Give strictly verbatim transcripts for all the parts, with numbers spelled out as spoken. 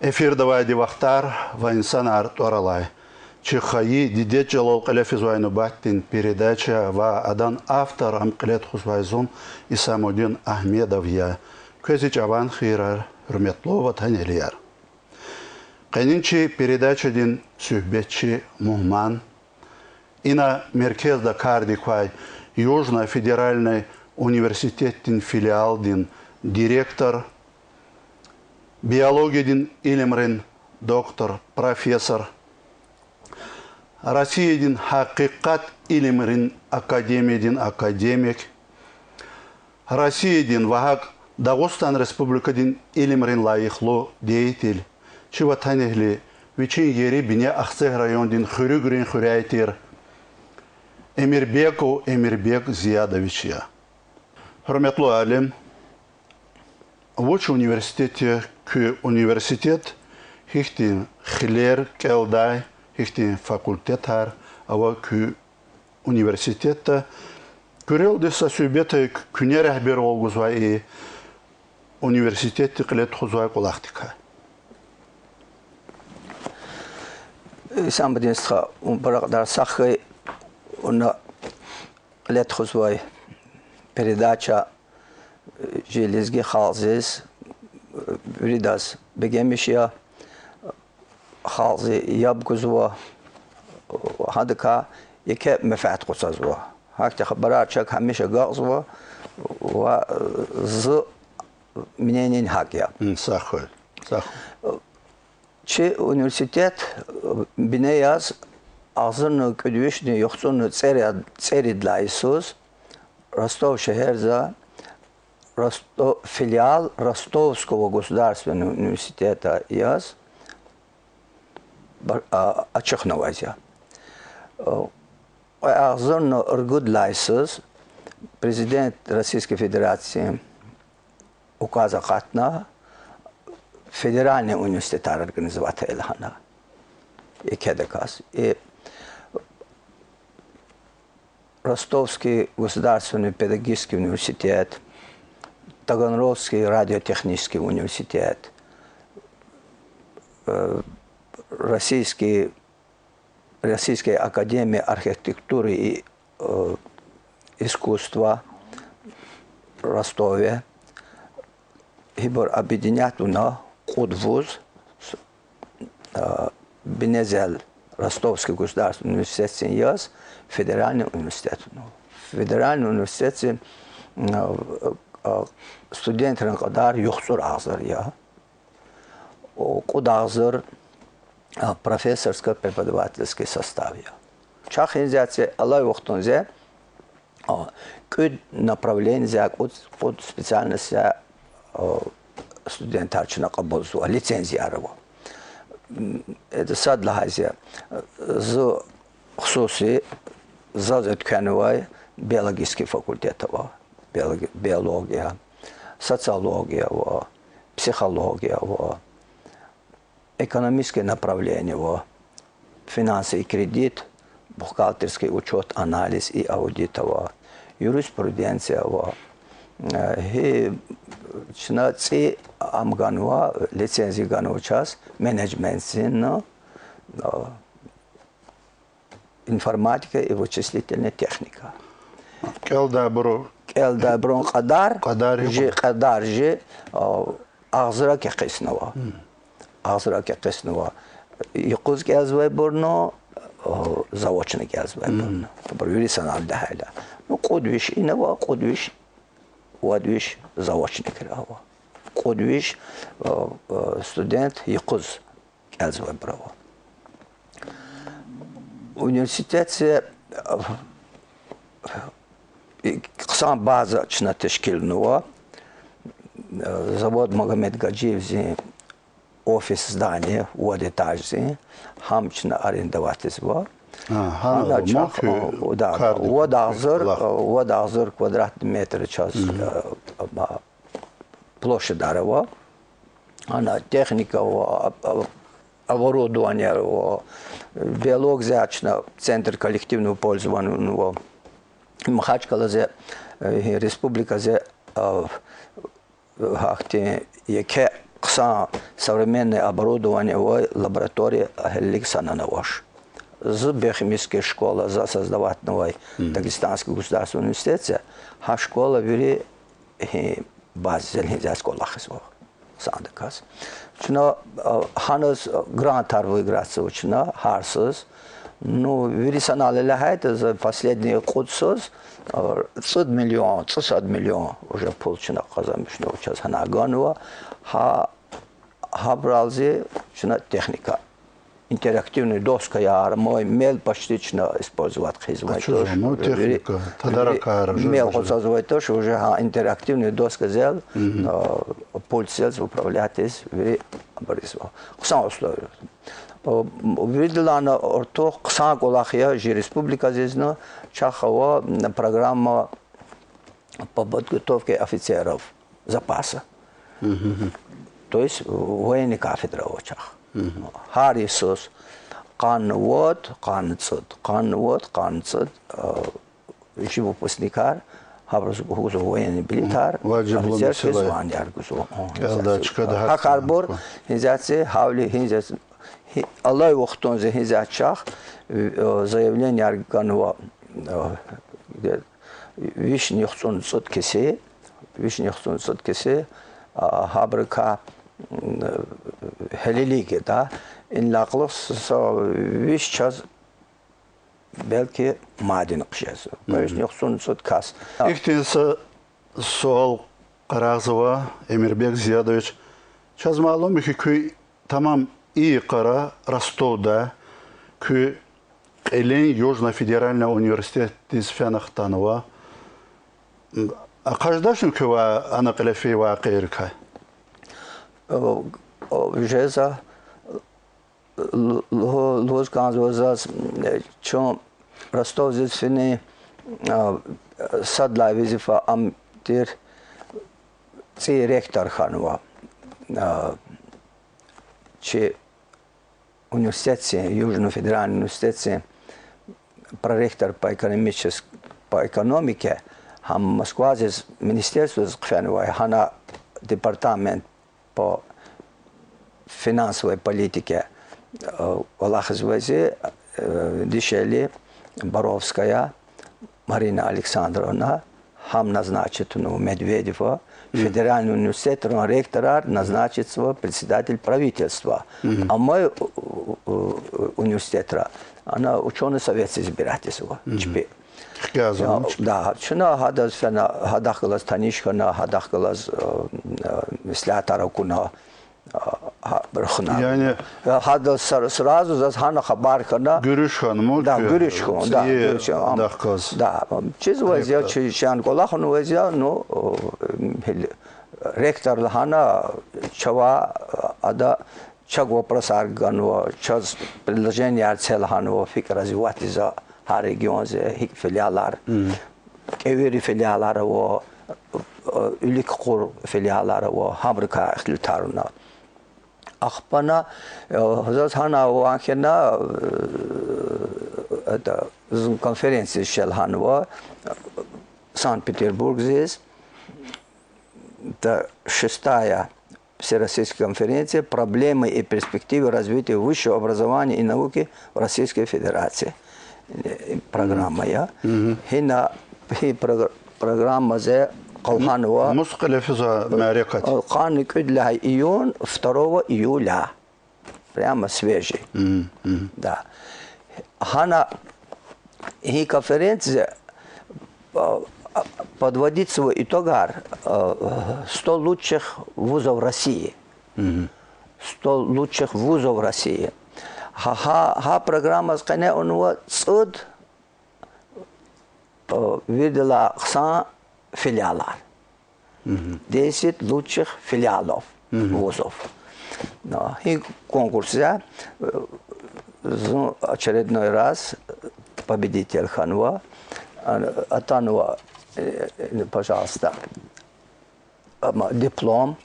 Эфирда авайди Вахтар ва инсанар тӀвар алай, чи хайи дидед чӀалал кьиле физвай нубатдин передача ва адан автор, ам кьиле тухузвай зун, Исамудин Агьмедов я. Квез и чӀаван хийирар, гьуьрметлу ватанэгьлияр. Къенин чи передачадин суьгьбетчи мугьман, ина меркезда кардик квай Южный федеральный университетдин филиалдин директор, биологиядин илимрин доктор, профессор, Россиядин гьакъикъат илимрин академиядин академик, Россиядин ва гьакӀ Дагъустан Республикадин илимрин лайихлу деятель, чи ватанэгьли, вичин ери-бине Ахцегь райондин Хуьруьгрин хуьряй тир Эмирбеков Эмирбек Зиядович я. Гьуьрметлу алим, вуч университет я куь университет, гьихьтин хилер кӀелдай, гьихьтин факультетар ава куь университетда? Куьрелди са суьгьбет ая, куьне регьбервал гузвай и университетди кьиле тухузвай кӀвалахдикай. Исамудин стха, вун пара кьадар сагъ хьуй, вуна кьиле тухузвай передача чи лезги халкьдиз, виридаз бегенмиш я, халкьди яб гузва, гьадакай еке менфят къачузва. Гьахьтин хабарар чак гьамиша агакьзава ва зи мнение гьакӀ я. Сагъ хьуй, сагъ хьуй. Чи университет бине яз агъзурни кӀуьд вишни яхцӀурни цӀерид-, цӀерид лагьай йисуз Ростов шегьерда Росто-, филиал Ростовского государственного университета яз ба-, а, ачухнавайди я. Кьве агъзурни ругуд лагьай йисуз Президент Российской Федерации указ акъатна, федеральный университетар организовать ая лагьана. Екедаказ. И Ростовский государственный педагогический университет, Таганрогский радиотехнический университет, э, Российский, Российская академия архитектуры и, э, искусства Ростове, гьибур объединять авуна кьуд вуз, с-, а, бине зел Ростовский государственный университетдин яз федеральный университет авуна. Федеральный университетдин, а, а, студентрин кьадар яхцӀур агъзур я. Кьуд агъзур, а, профессорско-преподавательский состав я. Чахъ инзяце алай вахтунзе, а, кӀуьд направлениеда кьуд, кьуд специальностда, а, студентар чна кьабулзава, лицензияр ава. М, эда сад лагьайди я, зи хсуси, заз эд квенвай биологический факультет ава, биологи-, биология, социология ава, психология ава, экономическое направление ава, финансы и кредит, бухгалтерский учёт, анализ и аудит ава, юриспруденция ава. Э, гьи, чна цӀи ам ганва, лицензия ганва чаз, менеджментдин, э, информатика и вычислительная техника. КӀелдайбуру. КӀелдайбурун кьадар, кьадар жи, кьадар жи, а, агъзурак экъиснава. Агъзурак экъиснава. Юкъуз кӀелзавайбурни, а, заочно кӀелзавайбурни. Абур вири санал дагьайла. Ну, кьуд виш инава, кьуд виш, вад виш заочникра ава. Кьуд виш, а, а, студент юкъуз кӀелзавайбур ава. Университетда, э, хъсан база чна тешкилнава. Э, завод Магомедгажиевзин офис здание, вад этажзин, гьам чна арендовать ийизва. Гьана чахъ, э, да, вад агъзур, э, вад агъзур квадратный метр чаз, э, площадьар ава. Гьана техника ава, а, а, оборудованияр ава. Биологиядин центр коллективного пользования ава. Махачкъаладиз, э, республикадиз, а, гьахьтин еке хъсан современное оборудование авай лаборатория гьелелиг санана авач. Зи Бехмистская школа, за создаватьнавай Дагестанский государственный университетдиз, гьа школа вири, э, базазел гьиниз яз кӀвалахзава. Хъсандаказ. Чна, а, гьаниз грантар выигратьзава чна, гьар йисуз. Ну, вири санал лагьайтӀа, за последний кьуд йисуз, а, цӀуд миллион, цӀусад миллион уже пул чна къазанмишнава, чаз гьана ганва. Гьа, гьабуралди чна техника. Интерактивный доскаяр, мел почти чна использовать хъийизва. Ачузва, ну, техника, тадаракар, мел къвезвай туш, уже гьа интерактивный доскадал, а, пультдал управлять ийиз, вири абуру ийизва. Хъсан условия. А, виридалайни артух хъсан кӀвалах я жи республикадизни, чахъ ава программа по подготовке офицеров запаса. То есть военный кафедра ава чахъ. Гьар йисуз къанни вад, къанни цӀуд, къанни вад, къанни цӀуд, а, жи выпускникар, гьабуруз гузва военный билетар, офицерский званиеяр гузва. Гьа карбур гьиниз яз, гьавиляй гьиниз яз, алай вахтунда гьиниз яз чахъ, э, заявленияр ганва, э, вишни яхцӀурни цӀуд кеси, вишни яхцӀурни цӀуд кеси, а, гьабурукай, м, гьелелиг я, да, инлай кьулухъ са виш чаз белки мадни хъжезва. Вишни яхцӀурни цӀуд кас. Ихьтин са суал къарагъзава, Эмирбег Зиядович. Чаз малум я хьи, куьн тамам и йикъара Ростовда, куьн кьилин Южно-федеральный университетдиз фена хтанва. Ахъа жедачни квевай ана кьиле фейи вакъиайрикай? Жезва, лугьуз кӀанзава заз, чун Ростовдиз фини, сад лагьай везифа ам тир, цӀийи ректор хьанва чи университетдин, Южный федеральный университетдин проректор по экономическ-, по экономике, гьам Москвадиз министерстводиз хъфенвай, гьана департамент по финансовой политике кӀвалахзавай зи дишегьли Боровская Марина Александровна, гьам назначитнава Медведева, федеральный университетрин ректорар назначитзава председатель правительства. Амай университетра ана учёный советдиз избирать ийизва чпи. Хкязава чпи. Да, чна гьадаз фена, гьадахъ галаз таниш хьана, гьадахъ галаз меслятар акуна, рахуна. Яни гьадаз сразу заз гьана хабар хьана. Гуьруьш хьана, да, гуьруьш хьана, да, гуьруьш хьана. Чизвай зи, чи чан кӀвалахнавай зи, ну, ректор лагьана, чавай ада чак вопросар ганва, чаз предложенияр це лагьанва, гьикӀ развивать ийиз гьа регионда гьикӀ филиалар, кӀевири филиалар ава, вилик кьур филиалар ава, гьабурукай ихтилатар авуна. Ахпа на, заз гьана ван хьана, это, зун конференциядиз ша лагьанва, Санкт-Петербургдиз, это шестая Всероссийская конференция «Проблемы и перспективы развития высшего образования и науки в Российской Федерации». Программа я. Гьина, гьи прогр-, программада къалгьанва. Мус кьиле физва мярекат? Къанни кӀуьд лагьай июнь, второго июля. Прямо свежий. Да. Гьана гьи конференция, подводится в итогах сто лучших вузов России. Сто лучших вузов России. Гьа, гьа, гьа программадиз къене авунва цӀуд виридалай хъсан филиалар. Десять лучших филиалов, вузов. Гьи конкурсда зун очередной раз победитель хьанва, атанва, пожалуйста, диплом.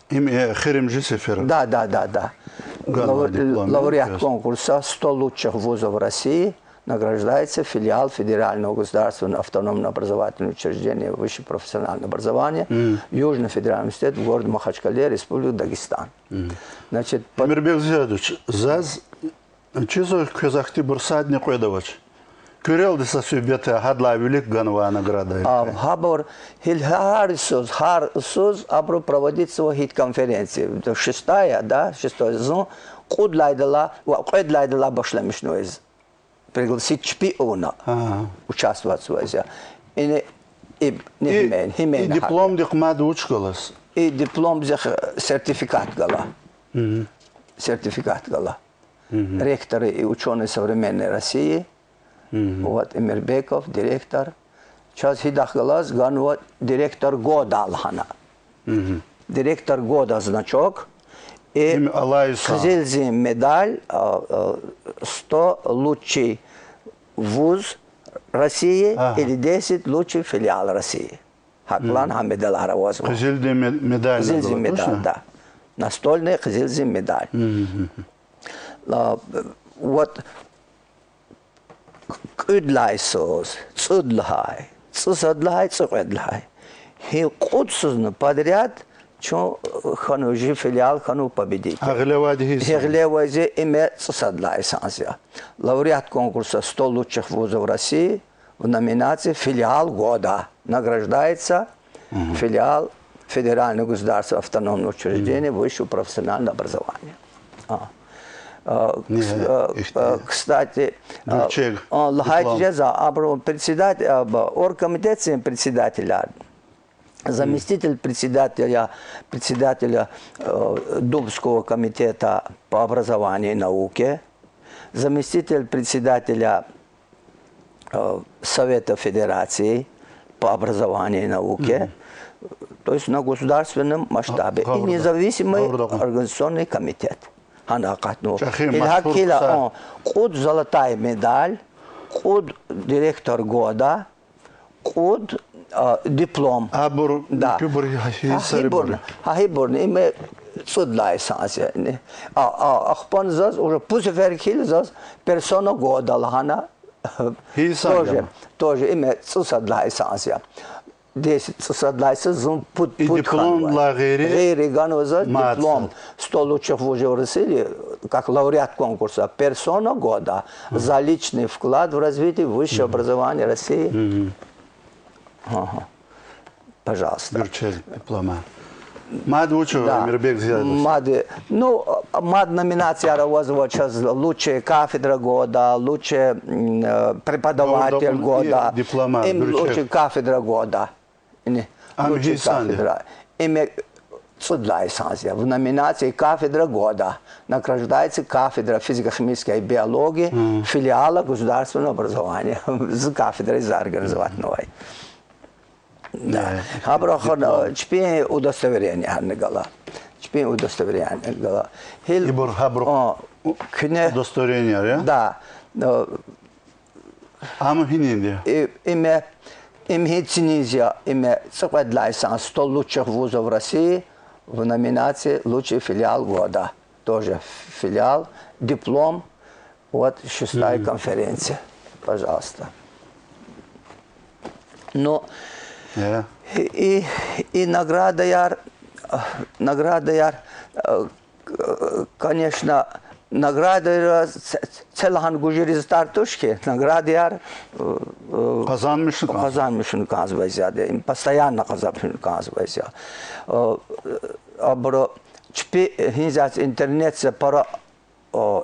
Им эхиримжи сефер? Да, да, да, да. Лауреат конкурса сто лучших вузов России. награждается филиал Федерального государственного автономного образовательного учреждения высшего профессионального образования Южный федеральный университет в городе Махачкале, Республика Дагестан. Значит, по- Эмирбек Зиядович, заз чизва квез ахьтинбур садни кьвед авач. Куьрелди са суьгьбет ая, гьадалай вилик ганвай награда. А, гьабур, гьил гьар йисуз, гьар йисуз абуру проводиться ава гьи конференция. Шестая, да, шестой, зун кьуд лагьайдалай, ва кьвед лагьайдалай башламишнава из. Пригласить чпи авуна. Участвовать ийиз я. Ина и, и дипломдихъ мад вуч галаз? И дипломдихъ сертификат гала. Сертификат гала. Ректор и учёный современной России. Вот Эмирбеков, директор. Чаз гьидахъ галаз ганва директор года лагьана. Директор года значок. И къизилзин медаль, а, а, сто лучший вуз России или десять лучший филиал России. Гьакӏ лагьана гьа медалар авазва. Къизилдин ме-, медаль. Къизилзин медаль, да. Настольный къизилзин медаль. А, вот кьуд лагьай йисуз, цӏуд лагьай, цӏусад лагьай, цӏикьвед лагьай. Гьи кьуд йисузни подряд чун хьанва, жи филиал хьанва победитель. Гьа гъиле авайди гьи йисан? Гъиле авайди им цӏусад лагьай йисанза я. Лауреат конкурса сто лучших вузов России в номинации филиал года. Награждается филиал Федерального государственного автономного учреждения высшего профессионального образования. А. А, кс-, а, а, кстати, а, лагьай жезва, абурун председатель, а, б-, оргкомитетдин председатель, заместитель председателя, председателя, э, Думского комитета по образованию и науке, заместитель председателя э, Совета Федерации по образованию и науке, то есть на государственном масштабе, и независимый организационный комитет. Гьана акъатнава. Чӏехи машгьур ксар. Кьуд золотая медаль, кьуд директор года, кьуд, а, диплом. Абур, да, куьбур гьи-, гьи йисарибур я? Гьа гьибурни, им цӏуд лагьай йисанза я. А, а, ахпа заз уже пу сефер хьайила заз персона года лагьана. Тоже, тоже им цӏусад лагьай йисанза я. Десять, цӏусад лагьай йисуз зун пуд, и пуд дипломдилай гъейри? Гъейри ганва заз диплом. Сто лучших вузов России, как лауреат конкурса, персона года за личный вклад в развитие высшего образования России. Ага. Пожалуйста. Гуьрчегдин диплом. Мад вуч ава, Эмирбек Зиядович? Мад, ну, мад номинацияр авазва чаз: лучшая кафедра года, лучшая, м, э, преподаватель года, лучшая кафедра года. Ам гьи йисан я? Им цӏуд лагьай йисанза я. В номинации кафедра года награждается кафедра физико-химической биологии филиала государственного образования. Зи кафедра, зи организовать авунвай. Да. Гьабурухъ чпин удостоверениени гала. Чпин удостоверениени гала. Гьил, ибур гьабурухъ, куьне удостоверениеяр я? Да. Ам гьининди я? Им, им гьи цӀиниз я, им цӀикьвед лагьай йисан сто лучших вузов России в номинации лучший филиал года. Тоже филиал, диплом. Вот шестая конференция. Пожалуйста. Ну, и, и наградаяр, наградаяр, конечно, наградаяр це-, це лагьана гужериз тар туш хьи, наградаяр къазанмишун кӀанзавайди я, им постоянно къазанмишун кӀанзавайди я. Абуру чпи гьинзаз интернетда пара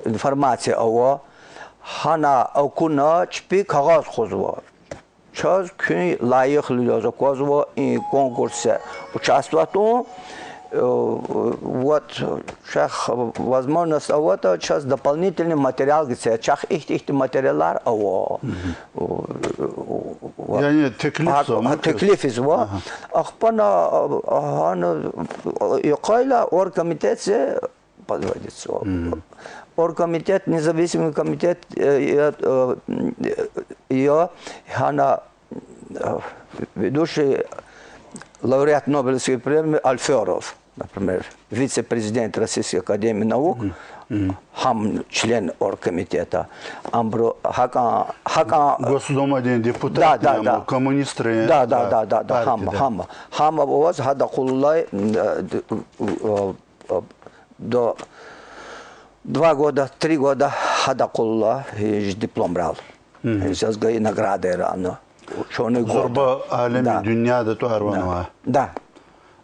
информация ава, гьана акуна чпи кагъаз къвезва. Чаз куьн лайихлу яз аквазва и конкурсда участвовать авун. Вот, чахъ возможность аватӀа, чаз дополнительный материал гице, чахъ ихьтин-ихьтин материалар ава. Яни теклифзава? Теклифзава. Ахпа гьана йикъайла оргкомитетдиз подводится. Оргкомитет, независимый комитет, я, гьана ведущий лауреат Нобелевской премии Альферов. например, вице-президент Российской академии наук, гьам член оргкомитета. Абуру гьакӀан, гьакӀан Госдумадин депутатни, да, да, коммунистрин, да, да, да, да, да, гьам, партиядин. Гьам, гьам аваз гьада къуллай, э, д-, э, э, до два года, три года гьада къуллай, э, дипломрал. Заз гайи наградаяр ана. Учёный года. Зурба алимрин, да, дуьньяда тӀвар-ван авай. Да.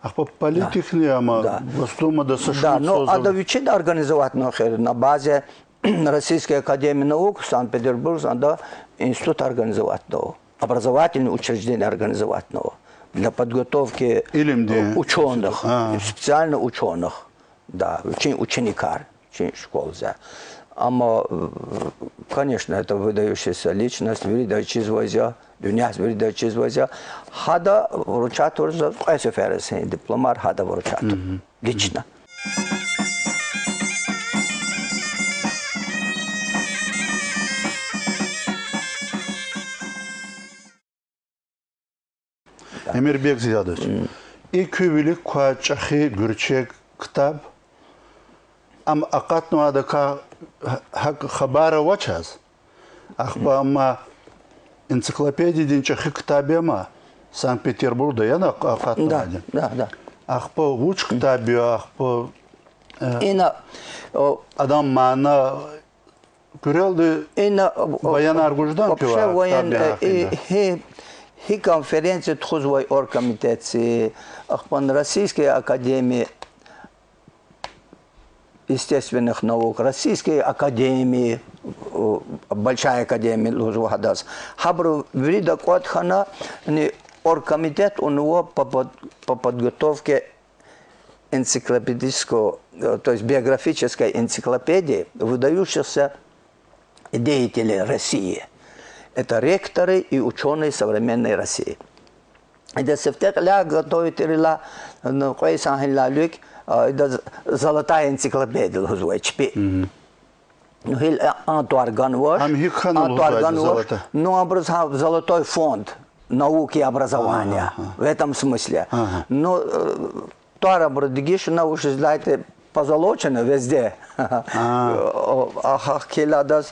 Ахпа политикни ама, да, Госдумада са шумуд, да, но созыв- ада вичи организовать авуна хьи, на базе Российской академии наук Санкт-Петербург, ада институт организовать авунва. Образовательные учреждения организовать авунва. Для подготовки, илимдин, э, учёных, а, специально учёных. Да, вичин ученикар, вичин школада. Амма, э, конечно, это выдающаяся личность, вирида чизвайди я, дуьньядиз вирида чизвайди я. Гьада вручать авурзава, кьве сеферда са дипломар гьада вручать авуна. Лично. Эмирбег Зиядович, и куь вилик квай чӀехи гуьрчег ктаб, ам акъатнавайдакай гьа-, гьакӀ хабар ава чаз. Ахпа ама энциклопедиядин чӀехи ктаб я ма, Санкт-Петербургда яни акъатнавайди? Да, да, да. Ахпа вуч ктаб я, ахпа, э, ина, о, адан мана, куьрелди ина, о, баянар гуждан вообще куьва воен-, ктабдин, э, гьакъинда? И, гьи, гьи конференция тухузвай оргкомитетди, ахпа Российской академии естественных наук, Российской академии, э, Большая академия лугьузва гьадаз. Гьабуру вирида кӀватӀ хьана, яни оргкомитет авунва по под-, по подготовке энциклопедического, э, то есть биографической энциклопедии выдающихся деятелей России. Это ректоры и учёные современной России. Ида сифте кьиляй готовить авурла, ну, кьве йисан гьинлай вилик, а, ида з-, золотая энциклопедия лугьузвай чпи. Ну, гьил а, а тӀвар ганвач. Ам гьикӀ хьана а тӀвар лугьузвайди ганвач. Золота? Ну, абуруз гьа золотой фонд науки и образования. Ага, ага. В этом смысле. Ага. Ну, э, тӀвар абуру дегишна, вучиз лагьайтӀа позолочено везде. А. О, а гьахьтин кьиляй адаз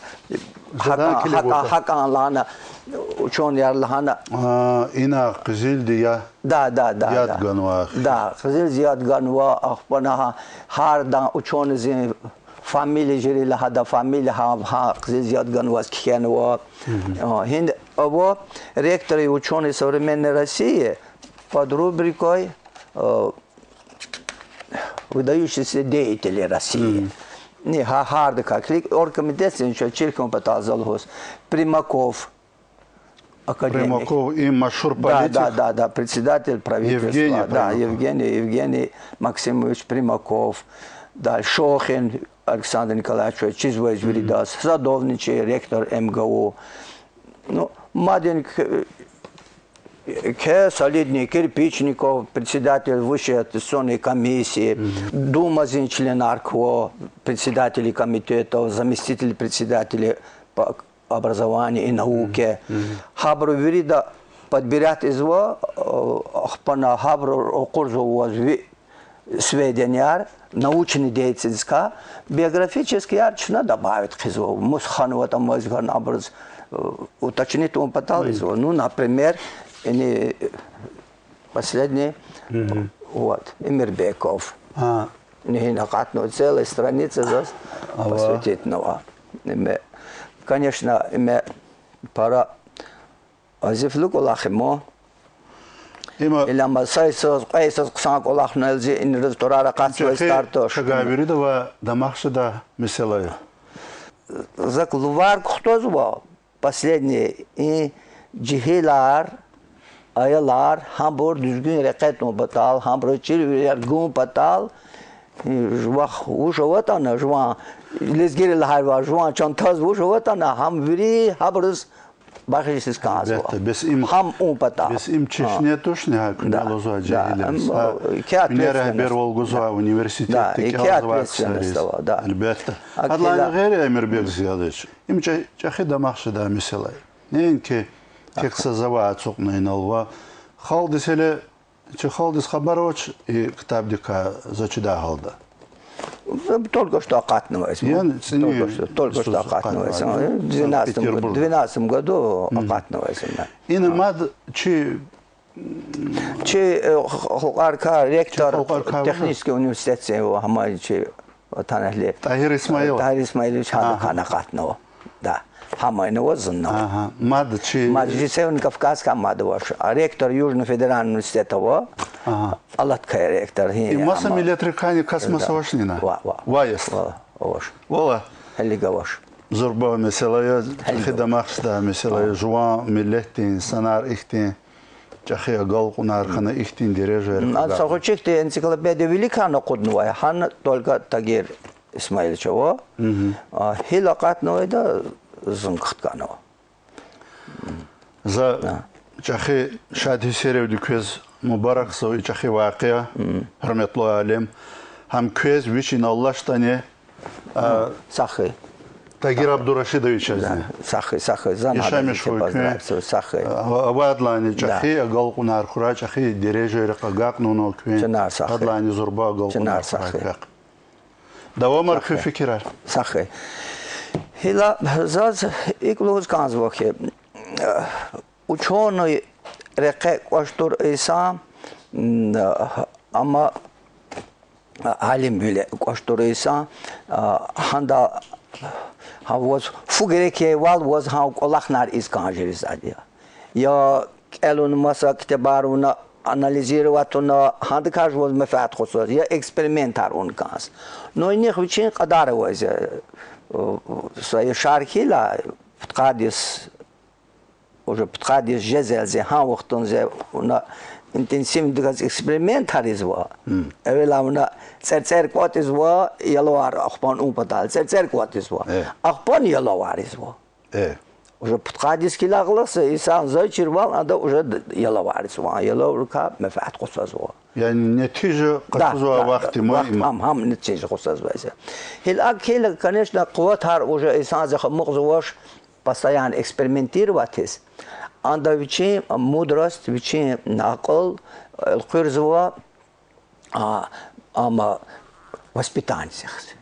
гьакӀан, гьакӀан, гьакӀан лагьана, учёныйяр лагьана. А, ина къизилди я-, да, да, да, яд ганва. Да, къизилди яд ганва, ахпа гьа, гьардан учёныйдин фамилия жери лагьана, фамилия гьа, гьа къизилди яд ганваз кхьенва. О, гьин ава ректоры и учёные современной России под рубрикой, э, выдающиеся деятели России. Ни гьа, гьардакай килиг, оргкомитетдин чаз чир хьун патал за лугьуз. Примаков, академик. Примаков, и машгьур политик. Да, да, да, да, председатель правительства. Евгений Примаков. Да, Евгений, Евгений Максимович Примаков. Да, Шохин Александр Николаевич, чизвай виридаз. Садовничий, ректор МГУ. Ну, мадни к-, Кьве солидный: Кирпичников, председатель Высшей аттестационной комиссии, Думадин членар ква, председатели комитетов, заместители председателей по образованию и науке. Гьабуру вирида подбирать ийизва, э, ахпа гьабуру ракъурзава ваз ви сведенияр, научный деятельностьдикай, биографическийяр чна добавить хъийизва, мус ханва тамаз гана абуруз, э, уточнить авун патал ийизва. Ну, например, ини, последний, вот, Эмирбеков. Ини гьина акъатнава, целая страница заз посвятитьнава. Име, конечно, име пара азифлу кӀвалах я ма. Има, ила ма са йисаз, кьве йисаз хъсан кӀвалахна, зи инриз тӀварар акъатзавай чӀехи стартош. Чагай вирида ва дамах жедай месэла я. Зак лувар кухтазва, последний, и жегьилар, аялар, гьабур дуьзгуьн рекье тун патал, гьабуру чирвилер гун патал, и жувахъ вуж аватӀана, жуван, лезгийри лагьайвал, жуван чантаз вуж аватӀана, гьам вири гьабуруз бахшиш ийиз кӀанзава. Гьелбетда, бес им, гьам ун патал. Бес им чешне тушни гьа куьне лугьузвай жегьилриз, гьа, куьне регьбервал гузвай университетда кӀелзавай ксариз. Гьелбетда. Гьадалайни гъейри, Эмирбег Зиядович, им чӀе-, чӀехи дамах жедай месэла я. Неинки тек са завай ацукьна инал ва халкьдиз гьеле Чи халкьдиз хабар авач и ктабдикай, за чидай гьалда. Только что акъатнавай. Яни цӀини только что, только что акъатнавай. Двенадцатом году, двенадцатом году акъатнавай. Ина мад чи, чи халкьарикай ректор, технический университет, гьамай чи ватанэгьли ТӀагьир Исмаилов. ТӀагьир Исмаилович гьадакай акъатнава. Да. Гьамани ава, зунни ава. Мад чи, мад чи Северно-Кавказская мад авач. А ректор Южный федеральный университета ава. Алатай ректор. И маса миллетрикайни кас маса авачни ина? Ва, ва. Вай аст. Ва, авач. Валлагь. Гьелег авач. Зурба месэла я, чӀехи дамахдай месэла я, жуван миллетдин инсанар ихьтин чӀехи агалкьунар хьана, ихьтин дережайра агакьна. Са гъвечӀи хьтин энциклопедия виликан акъуднавай, гьана только Тагьир Исмаилович ава. Гьил акъатнавайда зун кхьиз кӀанзава. За чӀехи шад гьиссеривди квез мубаракзава и чӀехи вакъиа, гьуьрметлу алим. Гьам квез, вич иналлачтӀани, Сагъ хьуй. Тагьир Абдурашидовичазни. Сагъ хьуй, сагъ хьуй. Яшамиш хьуй куьн. Сагъ хьуй. Авайдалайни чӀехи агалкьунар хьурай, чӀехи дережайрихъ агакьнава куьн. Чна сагъ хьуй. Гьадалайни зурба агалкьунар хьурай квехъ. Давамар куь фикирар. Сагъ хьуй. Гила заз икӀ лугьуз кӀанзава хьи, учёный рекье кӀватӀ тур инсан, амма алимвиле кӀватӀ тур инсан, гьада, гьа ваз фу герек я вал, ваз гьа кӀвалахнар ийиз кӀан жезвайди я. Я кӀелун маса ктабар авуна, анализировать авуна, гьадакай жуваз менфят къачуз, я экспериментар авун кӀанз. Ну, инихъ вичин кьадар авай зи, са яшар хьайила, пудкъад йис, уже пудкъад йис жезелди, гьа вахтунди вуна интенсивно экспериментар ийизва. Эвела вуна цӀерцӀер кӀватӀизва, ялавар ахпа авун патал цӀерцӀер кӀватӀизва. Ахпа ялавар ийизва. Уже пудкъад йис хьайила кьулухъ са инсан заз чирвал ада уже ялавар ийизва, ялаврикай менфят къачузва. Яни нетижа къачузвай вахт я им. Гьам, гьам нетижа къачузвай зи. Гьил акӀ хьайила, конечно, къуватар уже инсандиз амукьзавач постоянно экспериментировать ийиз. Ада вичин мудрость, вичин акьул элкъуьрзава, амма воспитаниедихъ.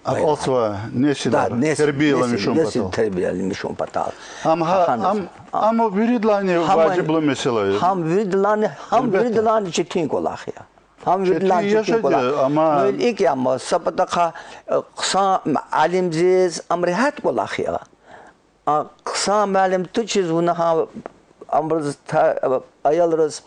Акьалтзавай несилар тербияламишун патал. Тербиялмишун патал. Ам гьа, ам, ам виридалайни важиблу месэла я. Гьам виридалайни, гьам виридалайни четин кӀвалах я. Гьам виридалайни четин кӀвалах я, амма. Ну, икӀ я, амма са патахъай хъсан алимдиз ам регьят кӀвалах я. А хъсан муаллим тушиз вуна гьа абуруз, аялриз,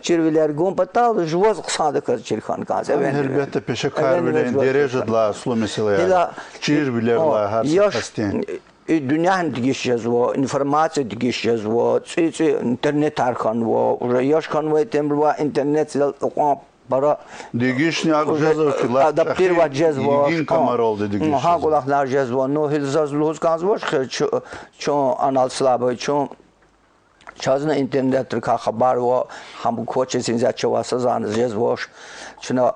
чирвилер гун патал жуваз хъсандаказ чир хьана кӀанзава. Гьелбетда, пешекарвилин дережадилай аслу месэла я. Чирвилерилай гьар са касдин. И дуьньядин дегиш жезва, информация дегиш жезва, цӀи-цӀи интернетар хьанва, уже яш хьанвай темир ва интернетдал акьван пара дегишни акӀ жезва хьи, адаптировать жезва, йигин камаралди дегиш жезва. Гьа кӀвалахар жезва. Ну, гьил заз лугьуз кӀанзавач хьи, чун анал слабый, чун, чазни интернетрикай хабар ава, гьам квачиз инзят чавай са затӀни жезвач. Чна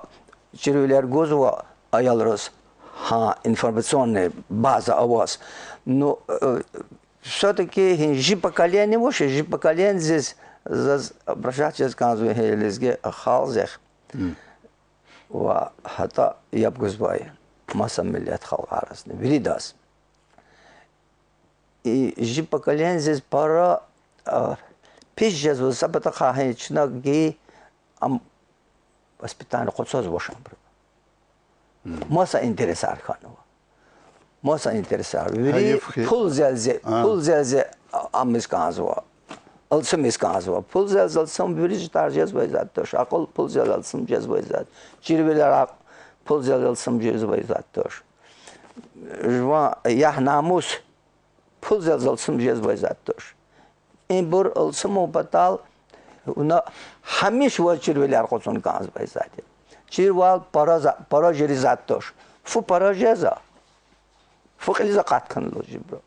чирвилер гузва аялриз, гьа информационный база аваз. Ну, всё-таки гьи поколение вуч я, жи поколениедиз заз обращаться жез кӀанзава гьи лезги халкьдихъ. Ва гьатта яб гузвай маса миллет халкьаризни, виридаз. И жи поколениедиз пара пис жезва са патахъай гьи чна гьи ам воспитание къачузвач абуру. Маса интересар хьанва. Маса интересар. Вири пулзалди, пулзалди амиз кӀанзава. Алцумиз кӀанзава. Пулзалди алцум вири житар жезвай затӀ туш. Акьул пулзалди алцум жезвай затӀ. Чирвилер акь пулзалди алцум жезвай затӀ туш. Жуван ягь-намус пулзалди алцум жезвай затӀ туш. Ибур алцумун патал вуна гьамиша ваз чирвилер къачун кӀанзавай затӀ я. Чирвал пара жери затӀ туш. Фу пара жезва. Фу кьилиз акъат хьана лугьуз жибуру.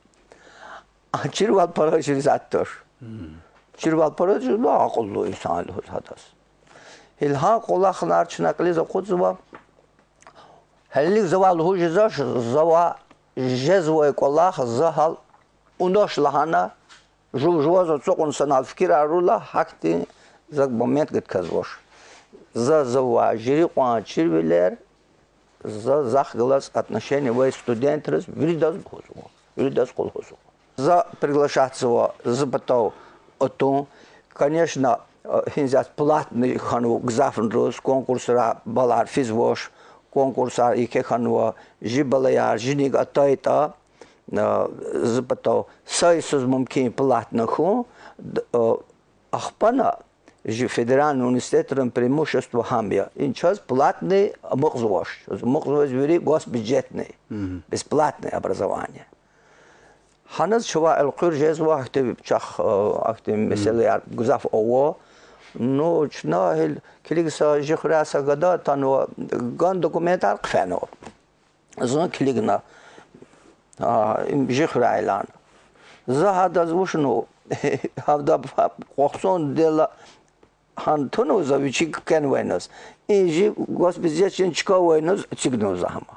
А чирвал пара жери затӀ туш. Чирвал пара жезва акьуллу инсан лугьуз гьадаз. Гьил гьа кӀвалахар чна кьилиз акъудзава. Гьелелиг завай лугьуз жезвач, завай жезвай кӀвалах за гьал авунач лагьана, жув-жуваз ацукьун санал фикирар авурла, гьахьтин Зак момент гатказвач. За, завай жери кьван чирвилер, за захъ галаз отношение авай студентриз виридаз лугьузва, виридаз къуллугьзава. За приглашатзава зи патав атун. Конечно, гьиниз ятӀа платный хьанва гзаф чӀавуз, конкурсра баллар физвач, конкурсар еке хьанва, жи баллаяр жиник атайтӀа, зи патав са йисуз мумкин платный хьун, ахпа жи федеральный университетрин преимущество гьам я. И чаз платный амукьзавач, чаз амукьзаваз вири госбюджетный, бесплатный образование. Гьаниз чавай элкъуьр жезва, ахьтин чахъ, ахьтин месэлаяр гзаф ава. Ну, чна гьил килигна са жи хуьряй са гада атанва, гана документар хъфенва. Зун килигна, жи хуьряй лагьана. За гьадаз вуч лагьана, гьавда кьвахцун дела гьана тунва за вичи кхьенвайниз. И жи госбюджетдин чка авайниз эцигнава за гьам.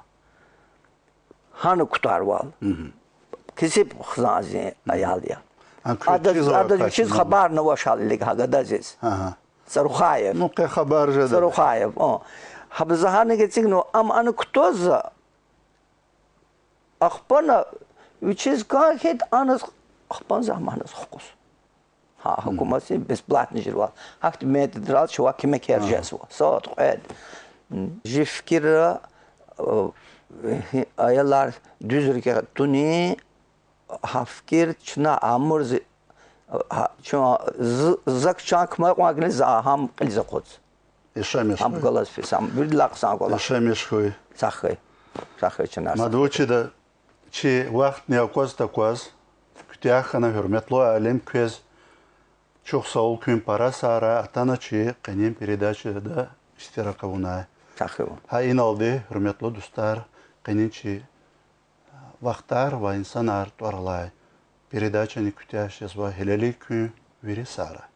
Гьана кутарвал. Кесиб хизан зи аял я. Адаз вичиз хабарни авач гьал илиг гьа гададиз. Царухаев. Ну, къе хабар жеда. Царухаев, о. Гьабур за гьаник эцигнава, ам ана кутаз за. Ахпа вичиз кӀан хьайитӀа, аниз, ахпа за гьам аниз хкуз. Гьа, гьукуматдин бесплатный жезва. Гьахьтин методрал чавай куьмекар жезва. Сад, кьвед. Жи фикирра, аялар дуьз рикӀе туна, гьа фикир чна амурзи, чун, зак чан куьмек кьван кӀанзава, за гьам кьилиз акъудзава. Яшамиш хьуй. Гьам галаз физ, гьам виридалай хъсан кӀвалах. Яшамиш хьуй. Сагъ хьуй. Сагъ хьуй, чна. Мад вучда, чи вахтни акваз-такваз куьтягь хьана, гьуьрметлу алим, квез чухсагъул куьн пара сагърай, атана чи къенин передачада иштирак авунай. Сагъ хьуй. Гьа иналди, гьуьрметлу дустар, къенин чи Вахтар ва инсанар тӀвар алай передачани куьтягь жезва. Гьелелиг куьн вири сагърай.